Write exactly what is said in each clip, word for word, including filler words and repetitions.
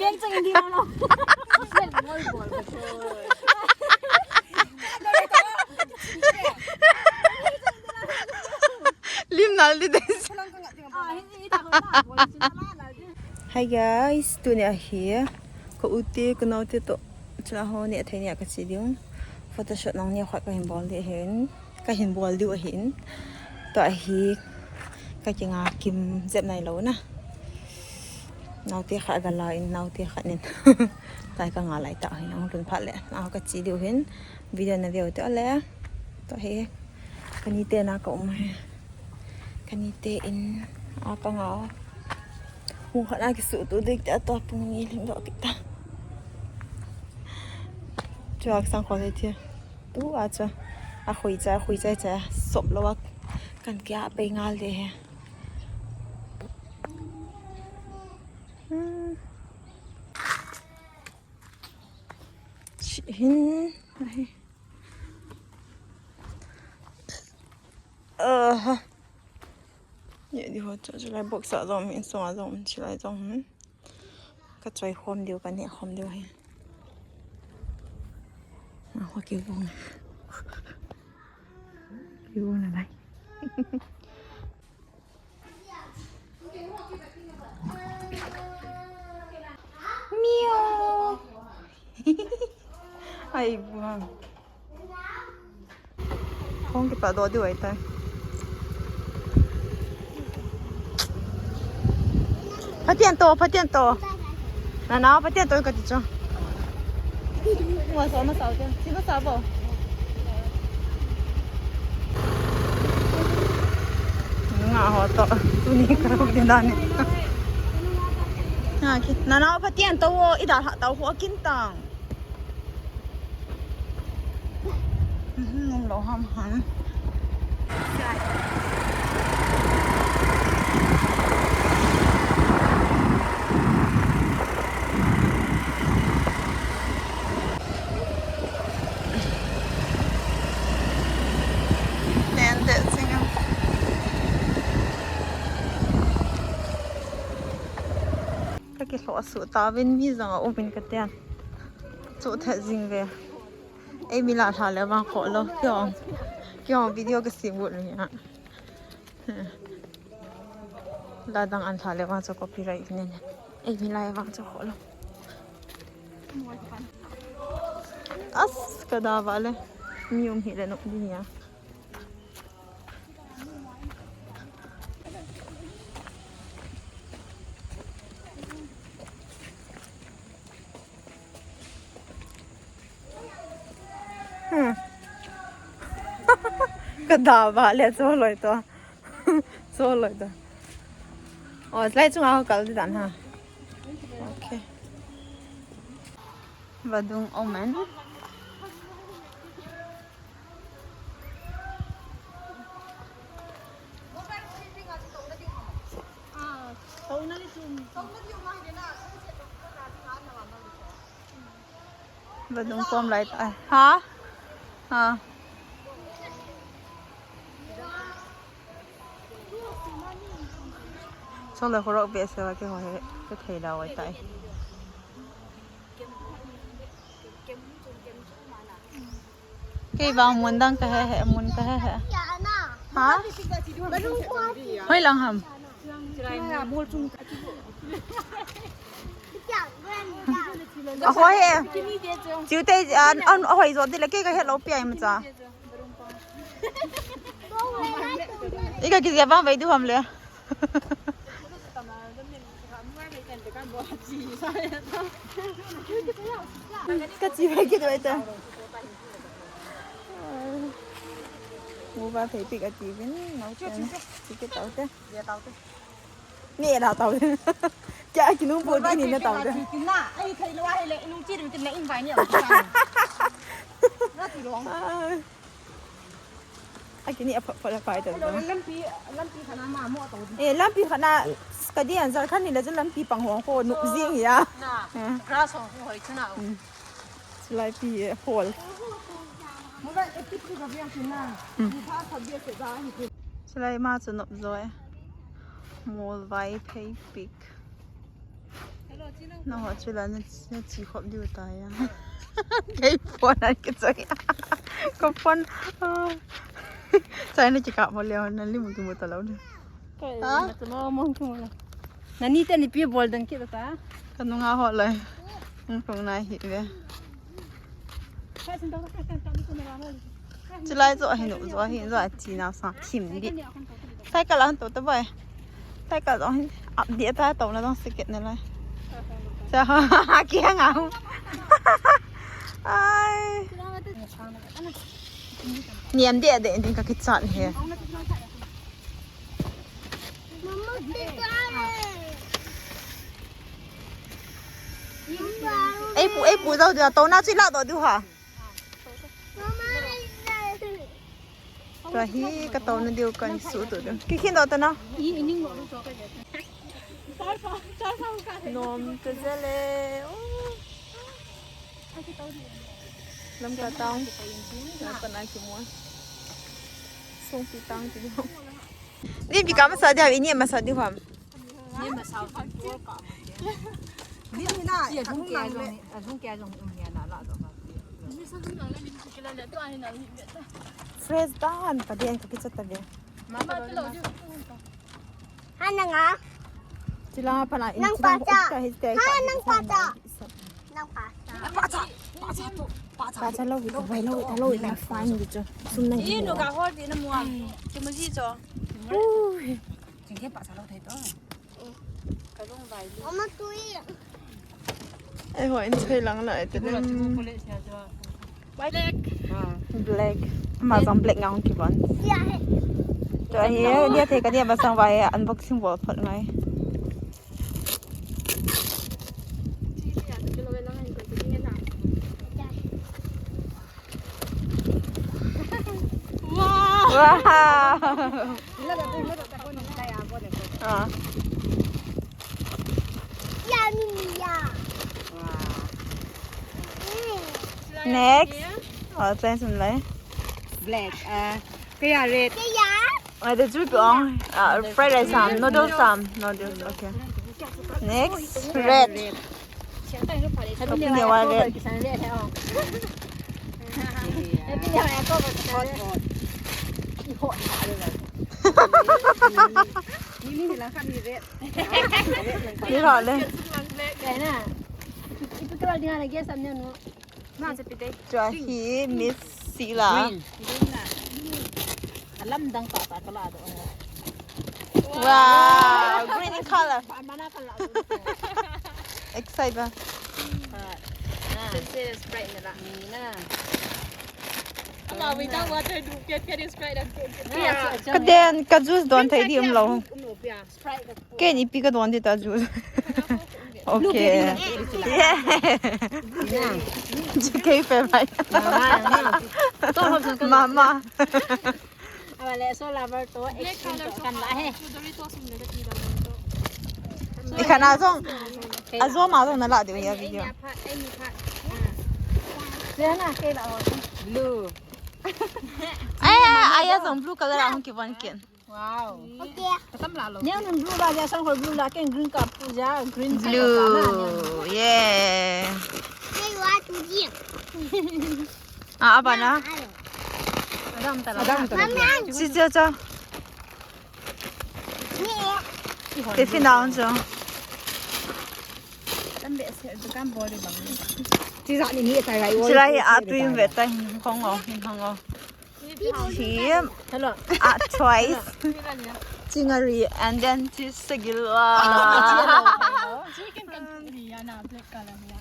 Yang chang hindi mo, no? Lim nal di des. Ah, hindi, hindi ako na. Hi guys, tuni ahi. Ka u te, ka nao te toh. Chuna ho neh thei neh a kache diu. Photoshoot nong neo khat kahin bol diu ahin. Kahin bol diu ahin. Tua hi kakinga kim jep nailou na. Naote khat aga la in, naote khat nin. Tua hi kanga lai tah ahin, ahung lhun phat le. Nao kache diu ahin. Video na veu te le. Tua hi. Kanite na ka um hi. Kanite in. A kanga. Pung khat a kisuhtuh ding te, tua pung ni lhing doh kit ta. Chua kasang khol hi thia. Tu a chu. A khui cha, khui cha cha. Sop lou a. Kan kia pei ngal de he. Hmm. Chi hin. Ai. Aha. Ye di ho chu, chulai box a jong, insung a jong, chulai jong, hmm. Ka choi khom diu, ka neh khom diu hi. Ma ho ki bung. Ki bung na lai. Miau. Ai, buang. Khong kipa doh diu ahitai. Phatian to, phatian to. Nanao, phatian to kati chu. Mo sa, mo sa, mo sa bo. Nga ho to, tuni ka ruk din dan ni. Nga ki, nanao phatian to wo, i dalha tau ho kin tang. Mhm, nung lo ham ham. Nen te sing am. Ka kilhoh suh tauvin mi jong a um in ka ten. Chu thet jing ve. Ei mi la lha le vang kho lo. Kei hong, kei hong video ka sem ut le nia. La dang an lha le vang chu copyright ne ne. Ei mi la vang chu kho lo. As ka da va le. Mi um hi le no di nia. Hmm. Ka da ba le cho loi to. Cho loi to. Oh, slide chunga ho kal di dan ha. Okay. Vadung omen. Vadung kom lai ta. Ha? Ha. Chole khorok be se wa ke ho he, ke thei da wai tai. Kei vang mun dang ka he he, mun ka he he. Ha? Hoi lang ham. A hoi he. Chiu te an, an, a hoi zo di le kei ka he lo pi ai ma cha. I ka kizia vang vei du ham le. Ka chi vei ki doi ta. Mu ba phei pik a ti vin, nau chen. Chi ki tau te. Ni e da tau te. Kya ki nung po di ni na tau te. Ai thei lo ai le, nung chi rim tin na in vai ni a. Na ti long. Ai. A kini a pha, pha, pha, pha, pha. Lampi, lampi khana ma mo to. Eh, lampi khana, ka di an zar khan ni la lampi pang hong ko, nu, ah, zing ya. Na, hmm, grass hong ko hoi chuna. Hmm. Chulai pi, eh, hol. Mo ba e pi pi ka biang chuna. Hmm. Ni pha pha bia se da ni. Chulai ma chu nop zo e. Mol vai phei pik. Naho chu la na, na chi khop diu ta ya. Kei phone an kichoi. Ko phone. Chai na kikap mo leo na limu kimu ta lo na. Ha? Nani te ni pi bol dan kit ta. Ka nunga ho lai. Nung nai hi ve. Chulai jo hin jo hin jo chi na sa thim di. Cycle an to ta bai. Cycle jo hin up di ta to na dong sikit ne lai. Sa ha ki hang au. Ai. Niam de de din ka kichat he. Ei pu, ei pu, dau dia, to na chi la do du ha. Tua hi ka to na diu kan su tu du. Ki khin do ta na. Nom ka zele. Oh. Lamka town. Lamka na ki mo. Songpi town ti. Ni bi ka masa dia, ini masa di ham. Ni masa. Ni na, a lung ke jong, a lung ke jong um ya na la do. Fresh dan, ka den ka kicha ta be. Hana nga. Sila pa na in. Nang pa cha. Ha, nang pa cha. Nang pa cha. Pa cha, pa cha to, pa cha. Pa cha lo, pa cha lo, pa cha lo, na fine di cho. Sum nang. Ih, no ka hor di na muam. Kimoji cho. Ui. Jing ke pa cha lo thei to. Ka rung vai lu. Mama tui. Ai ho in chai lang la ai te. Black. Black. Ma jong black ngang ki bon. Ya he. To ai ye, dia the ka dia ba sang vai unboxing bol phot ngai. Wow. Wow. Ah. Yummy, yeah. Wow. Mm. Next. Oh, try some light. Black. Uh, kaya red. Kaya. Uh, the drip on. Uh, fried rice, um, noodles, um, noodles. Okay. Next, red. Happy New Year, red. Happy New Year, red. Ni la le. Kaya na. Ipi ka la dinga na guess am niya no. Tua hi Miss Sila. Green. Green na. Alam dang ta ta kala do. Wow, green in color. Pa mana kala do. Excited ba? Ah. Sensei Sprite na la. Ni na. Ama without water do, kya kya Sprite na. Ka den, ka juice don thei di um lo. Sprite ka. Ken ipi ka don di ta juice. Okay. Yeah. G K favorite. Mama. Mama. Awale so lover to extreme to kan la he. Ikhana jong. Ajo ma jong na la de ya video. Blue. Aya, aya jong blue color ahung kibon ken. Wow. Okay. Katam la lo. Neo nun blue la, ya sang hol blue la, ken green ka pu ja, green sa ka na, neo nun. Blue. Yeah. Hey, what to do? Ah, apa na? Adam ta la. Adam ta la. Mama. Si cha cha. Ni. Tiffin down so. Tam be se, dukan bol bang. Ti ja ni ni ta rai. Sila hi a tu in ve ta hin hong o, hin hong o. Team. Hello. Ah, twice. Chingari and then chi sagil. Wow. Chicken kan ni ya na black color ya.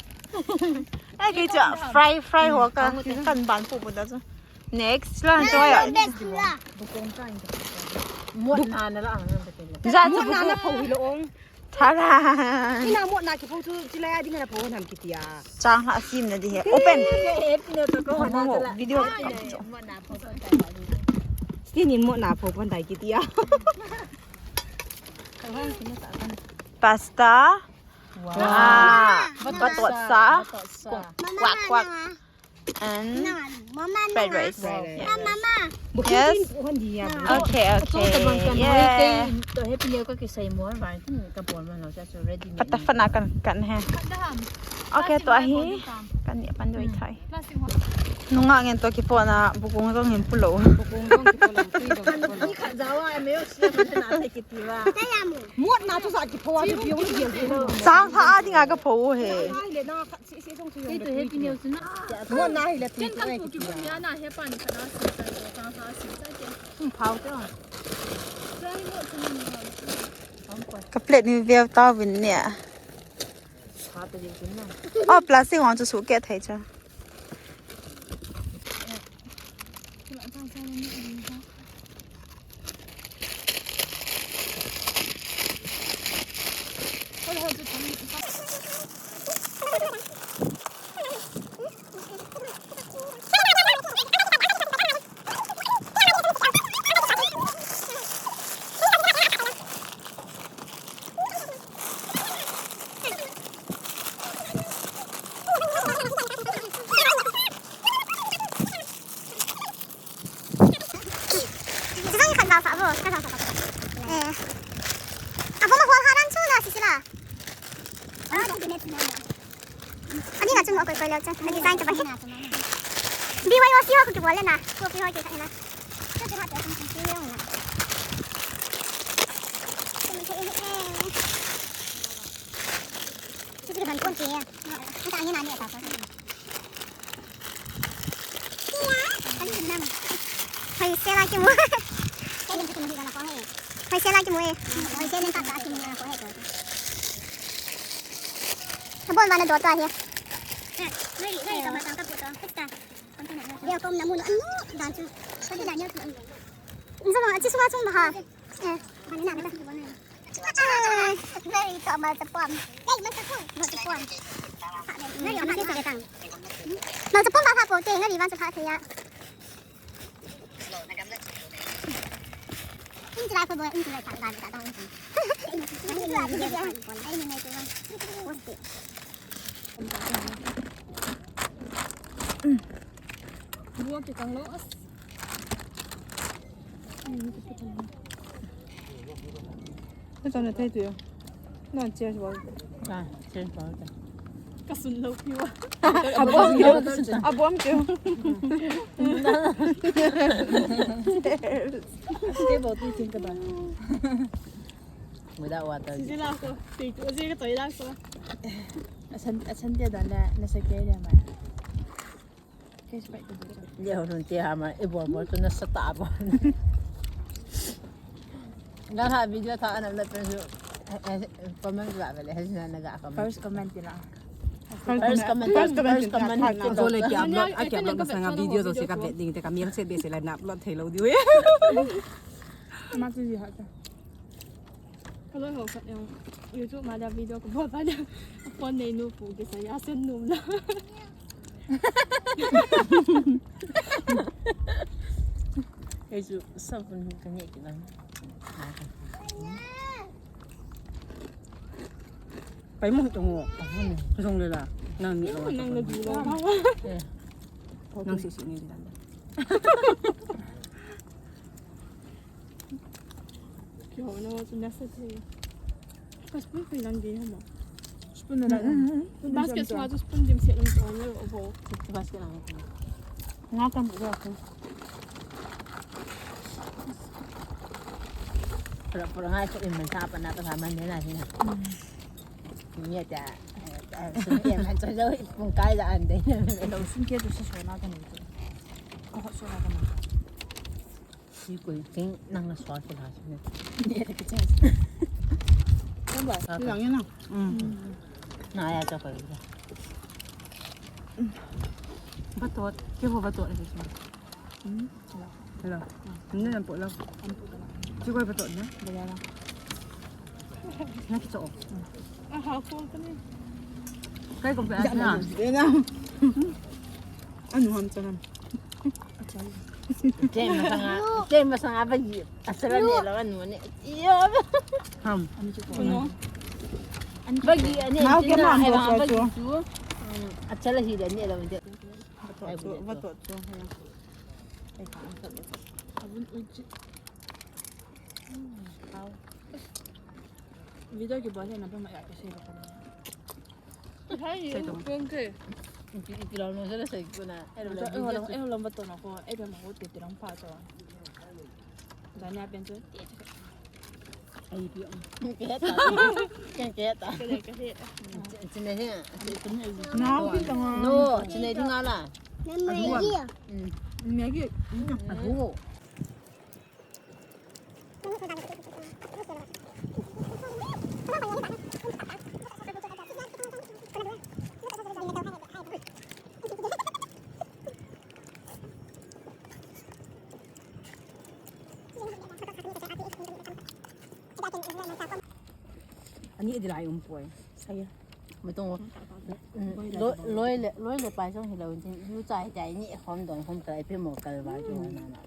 Ai, kei cha fry, fry ho ka, kan ban pu pu da chu. Next la, na, cho ya. Next la. Mot na na la ang. Ja chu mot na na pho hi lo ong. Tharan. Ina mot na kipho chu, chilai a ding na pho nam kitia. Chang ha sim na di he. Open. Video. Mot na pho pon tai. Skin in mot na pho pon tai kitia. Pasta. Wow. Ah, batot sa. Batot sa. Kwak, kwak. And fried rice. Fried rice. Yeah. Mama. Yes. Okay, okay. Yeah. To Happy Meal ka kisai mo, right? Hmm, ka bol man lo, so ready made. Pataphat na kan, kan he. Okay, to ahi. Kan ni pan doi thai. Nunga ngen to kipona, bukung jong hin pulo. Bukung jong kipulo, tui jong kipulo. Khat jawa, e, meo sia, na te kiti ba. Mot na tu sa kipo, tu biong ni biong. Sang pha a dinga ka po he. Kei to Happy Meal chu na. Mo na hi le tu. Ken kan pu ki pu ya na he pa ni kana si sa to ka sa si sa ke. Hmm, phao te. Ka plate ni veu ta vin ne. Sa te jing na. Oh, plastic hong chu su ke thai cha. Sisang khat vang sa vo, khat vang sa vo. Eh. Abo ma hol haran chu la sisi la. Ani na chu mo koi koi leo chan. Na design chu ba. B Y O C ho ko kibol le na. Ko pi ho ke khat na. Chu chu ha te chu chu leo na. Chu chu han kon che ya. Ata ni na ni ta sa. Hoisel a kimu. Hoisel a kimu e. Hoisel len tata a kimu na ko he ko. Abon vana do to ahi. Ngai, ngai ka matang ka pu to. Kista. Dia kom namu no anu dan chu. Ko dia nya tu. Nzo ma chi sunga chung ma ha. Eh, ani na na. Ngai ka malcha pom. Ngai malcha pom. Malcha pom. Ngai ka malcha pom. Malcha pom ba pha po te, ngai van cha pha the ya. In chi lai ko bo, in chi lai cha ga ga ta. Ai ni ngai tu. Bua kikang lo as. Ito na tayo tuyo. Na, cheers ball. Ah, cheers ball. Kasun lo piwa. Abom kyo. Abom kyo. Cheers. Stable, tu think about. Without water. Sisi la ko. Take, o sisi ko ila ko. Asan, asan dia dan na, nasa kaya dia ma. Leo nun te hama, e bol bol tu na sa ta bol. Ga ha video tha anam la pen su, eh, eh, comment la bele, he na na ga comment. First comment la. First comment, first comment, first comment. Ko le kya upload, a kya upload masanga video jo se ka bet ding te ka mail se be se la na upload thei lo diu. Ma tu ji ha ta. Kaloi ho khat jong YouTube ma dia video kabol pa dia. Phone nei nu pu kisai a sen num na. Kei chu cell phone ka neh kit lang. Pai mo tong o. Jong le la. Nang ni lo. Nang na du lo. Eh. Nang si si ni dan. Kihou na chu nasa thei. Ka spoon koi lang ding hama. Spoon na lang. Basket sa chu spoon dim se lang to na lo bo. Basket lang. Nga kan bu ko. Pura pura ngai chu in man sa pa na pa sa man ne na hi na. Ni ta. Sun ke man chu jo pung kai la an de. Lo sun ke chu sa so na ka ni. Ko so na ka ni. Si koi ting nang na suat ke la si ne. Ni ta ke chance. Kan ba? Ni lang yan na. Mm. Na ya cha koi. Batot, ke ho batot le si. Mm. Hello. Ni nan po la. Si koi batot na. Ba ya la. Na ki cho. A ha ko ka ni. Kai ko pe a na. Anu ham cha nam. Chen masanga, chen masanga ba yi. Asala ne la anu ne. Iyo. Ham. Ba yi ane. Mau ke ma ba yi chu. Asala hi le ne la de. Ba to chu, ba to chu. Ai ka. Abun uji. Hmm, hao. Video kibol hi na ba ma ya ka sei ba ka ni. Hai, Sei tong. Peng ke. Iti, iti lo no sa sei ko na. Eh, lo, eh, lo, eh, lo ba to na ko. Eh, ba ma ko te te lang pa to. Dania pen to. Ai, pi. Ke ta. Ke, ke ta. Ke, ke. Chin, chin ne he. Na, pi tong. No, chin ne ding ala. Na, Maggi. Mm. Maggi. Mm. Oh. Ani di lai um poi. Saya. Matong. Mm, lo-, loi le, loi le pai song hilou tin. Yu chai chai ni hom don hom kai pe mo kal ba ju na na.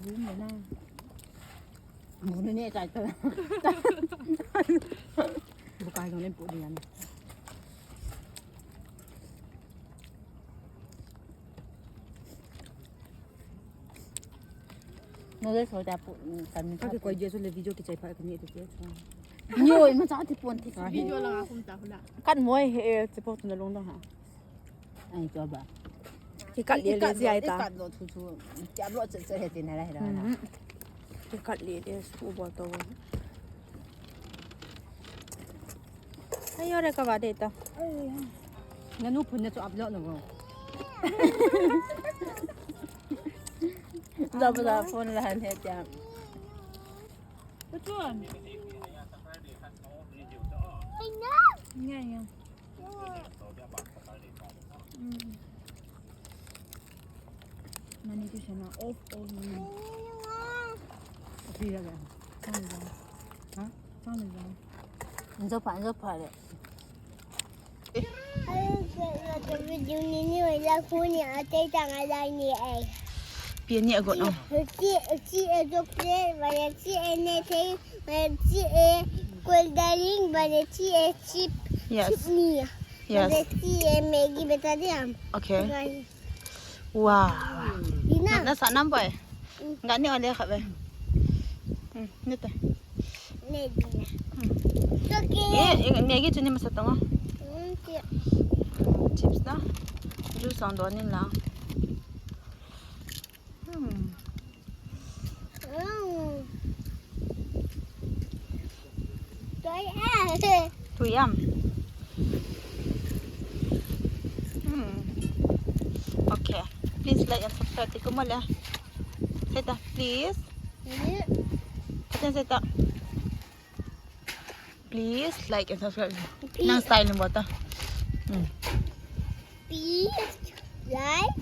Bu me na. Bu ne chai ta. Bu kai dong le bu di yan. No le so ta pu kan. Ka ke koi je so le video kichai pha ka ni tu che. Nyo, ma cha ti pon ti. Video la kum ta hula. Kan moi he, eh, che po tu na long dong ha. Ai, cho ba. Ki kat le le Ki kat zia lo, ta. Ki kat lo thu thu. Ki upload che che he ti na la he la na. Mhm. Ki kat le le su bo to. Ayo re ka ba de ta. Na nu phun na chu upload na bo. Da ba da phone la han he tia. Which one? Nya, nya. Mm. Mani tu sana off, off ni. Pi la ga. Sana ga. Ha? Sana ga. Nzo pa, nzo pa le. Video ni ni wala kuni ate tanga lai ni ai. Pi ni agot no. Chi, chi e jok le, wala chi e ne te, wala chi e cold drink, wala chi e chip, Yes. chip ni. Yes. Wala chi e Maggi beta diam. Okay. Guys. Wow. Dina. Na, na sa nam boy. Mm. Nga ni ole kha be. Hmm, ni te. Ne dina. Hmm. Okay. Eh, eh, Maggi chu ni masa tong. Hmm, tia. Chips na. Juice ang don ni la. Hmm. Mm. Tui am. Tui am. Hmm. Okay. Please like and subscribe. Ti ko mo le. Seta, please. Mm. Seta, seta. Please like and subscribe. Please. Nang style ni bota. Hmm. Please like.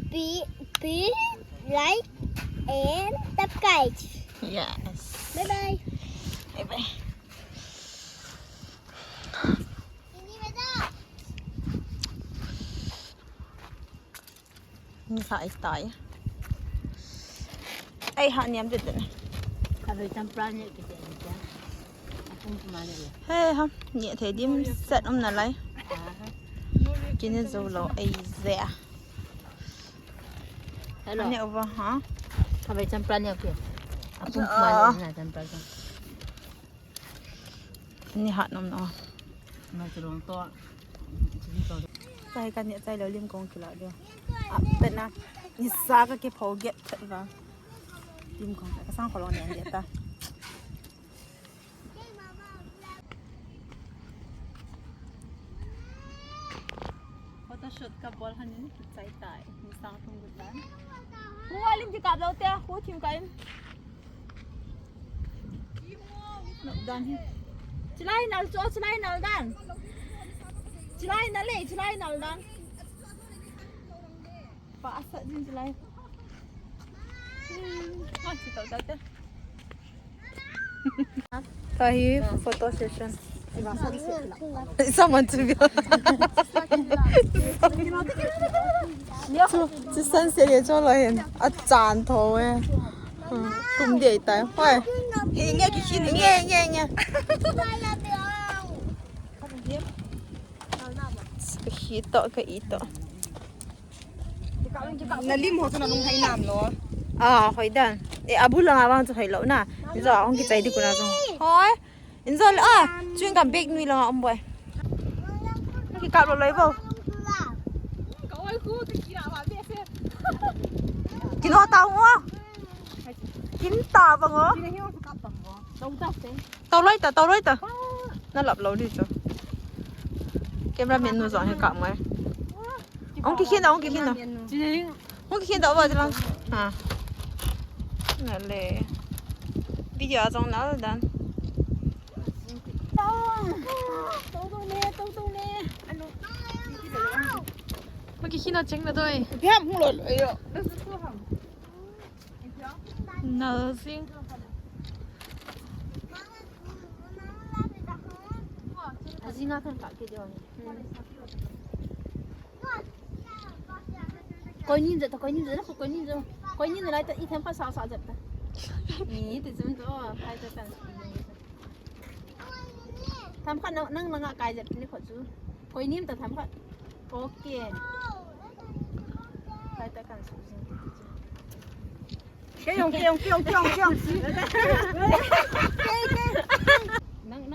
Please, please like and subscribe. Yes. Bye bye. Bye bye. Ni sa ai tai. Ai ha niam det det. Ka be champra ni ki te ni. Apum kuma ni. He ha, ni the dim set um na lai. Aha. Kini zo lo ai ze. Hello. Ani over ha. Ka be champra ni ki. Apum kuma ni na champra. Ni hat nom no. Ngai chulong to. Chulong to. Chai ka ni chai lo lim kong kila dio. Ap te na. Ni sa ka ke pho get thet va. Lim kong ka sang kholong ni an dia ta. Photoshoot ka bol han ni chai tai. Ni sang thum gu tan. Hu alim ki kap lo te. Hu thim ka in. Nop dan hi. Chilai nal chu, chilai nal dan. Chilai nal le, chilai nal dan. Pa asat din chilai. Hmm, ha, si tau tau te. Tahi photo session. Someone to be. Chu, chu sunset ye chu lo hin. A chan tho e. Hmm, tum dei tai. Hoi. Nge, nge, nge, nge. Ka hi to, ka i to. Na lim ho chu na lung hai nam lo. Ah, hoi dan. E, abu langa vang chu hoi lo na. Injo, hung kichai di kuna jong. Hoi. Injo le, ah, chewing gum bag nui langa um boi. Ki kap lo loi bo. Kino ta ngo. Kin ta ba ngo. Tau loi ta, tau loi ta. Na lap lo di chu. Cameraman nu jong hi kap ngai. Ong ki khin da, ong ki khin da. Ong ki khin da, ba jala. Ha. Na le. Video a jong na dan. Ong ki khin da cheng da doi. Biam hung lo lo yo. Na sing. Ajinga kan ka ke dia. Koi nin jep ta, koi nin jep ta, koi nin jep. Koi nin lai ta, i themkhat sa sa jep ta. Ni ti jun to, kai ta kan. Themkhat nang, nang langa kai jep ni kho chu. Koi nin ta themkhat. Okay. Kai ta kan su jing. Ke yong, ke yong, ke yong, ke yong, ke yong.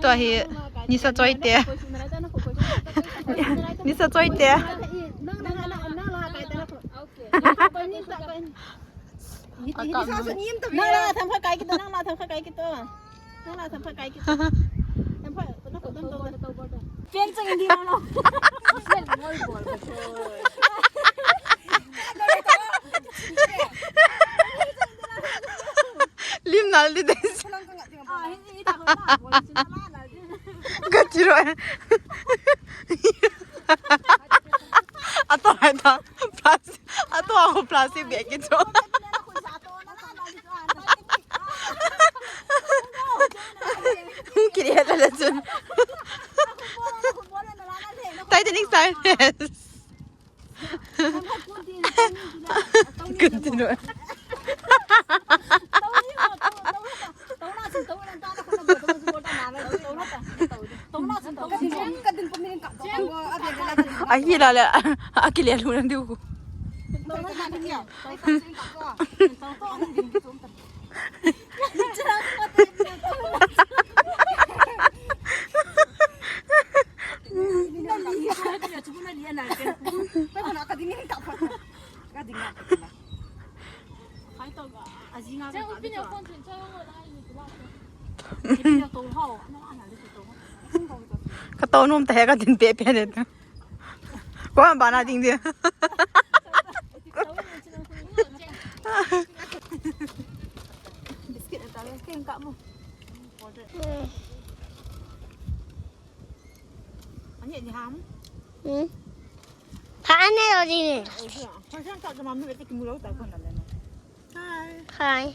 Tua hi nisa choi te. Nisa choi te. Nang la themkhat kai kit to, nang la themkhat kai kit to. Nang la themkhat kai kit to. Themkhat, na ko dong dong. Pen chang indi na lo. Lim nal di des. Ka tiro. Ato hai ta. Plus. Ato ako plastic bag ito. Kiri ta la chun. Titanic style. Yes. Continue. Ahi la le, akile lu nang diu. Ka to nom ta he ka din pe pe ne. Ko han bana ding dia. Biscuit ta, biscuit ka mo. Ani ni ham. Hmm. Tha ani lo di ni. Tha san ka ma mi te ki mu lo ta ko na le na. Hi. Hi.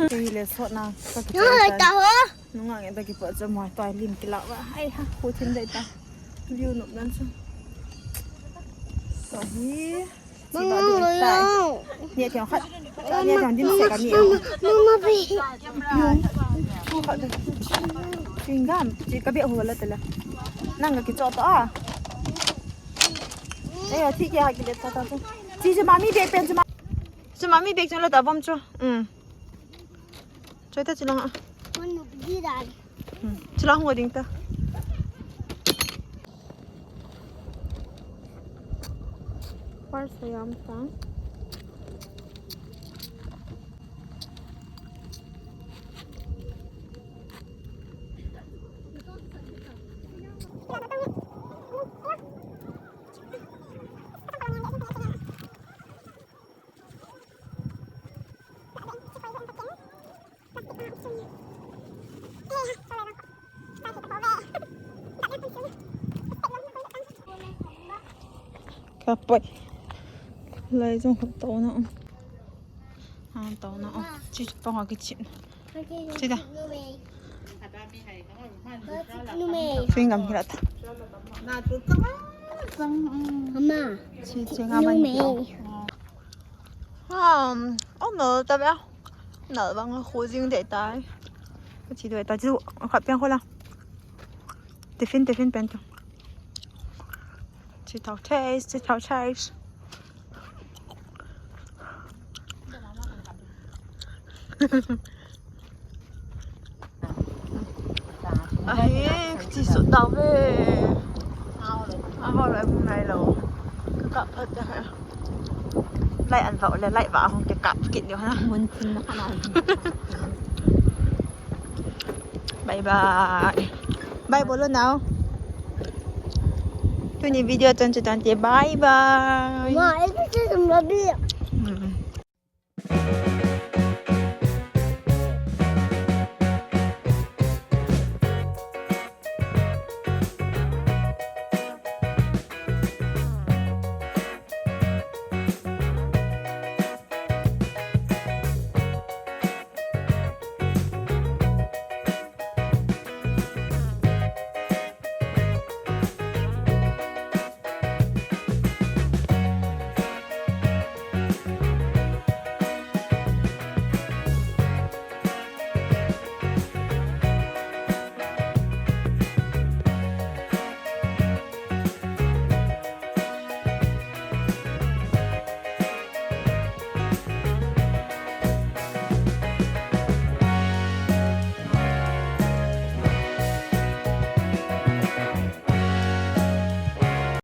Kei le sot na. Nunga nge ta kipo cha mo ta lim kila va. Ai ha, ko thin dai ta. Liu nup nan chu. Ka hi. Ni a thiang khat. Ni a thiang din se ka ni. Mama, baby. Chewing gum. Chi ka be hu la tala. Nang ka kicho to a. Eh, thik ya, ha kile ta ta. Chi chi mami bag pen chi ma. Chi mami bag chi la ta bom chu. Um. Choi ta chi lang a. Manu bagi dan. Hmm. Chi lang ho ding ta. Par sayam ta. Ka poi. Lai jong khat to na. Ha, to na. Chi pa ha ki chi. Chi da. Chewing gum hi la ta. Mama. Chi chi nga man. Um, oh no, ta ba. Na bang khu jing dei tai. Ka chi dei ta chu khat piang kho la. Tiffin, tiffin pen tu. Chi thau chase, chi thau chase. Ahi, chi su tau ve. Ahau le, hung nai lo. Ka kap phat ta. Lai an vau le, lai va hung ke kap kit diu ha. Mun tin na kana. Bye bye. Bye bolo now. Tuni video chun chu tante. Bye bye. Ma, ito sa sumlabi.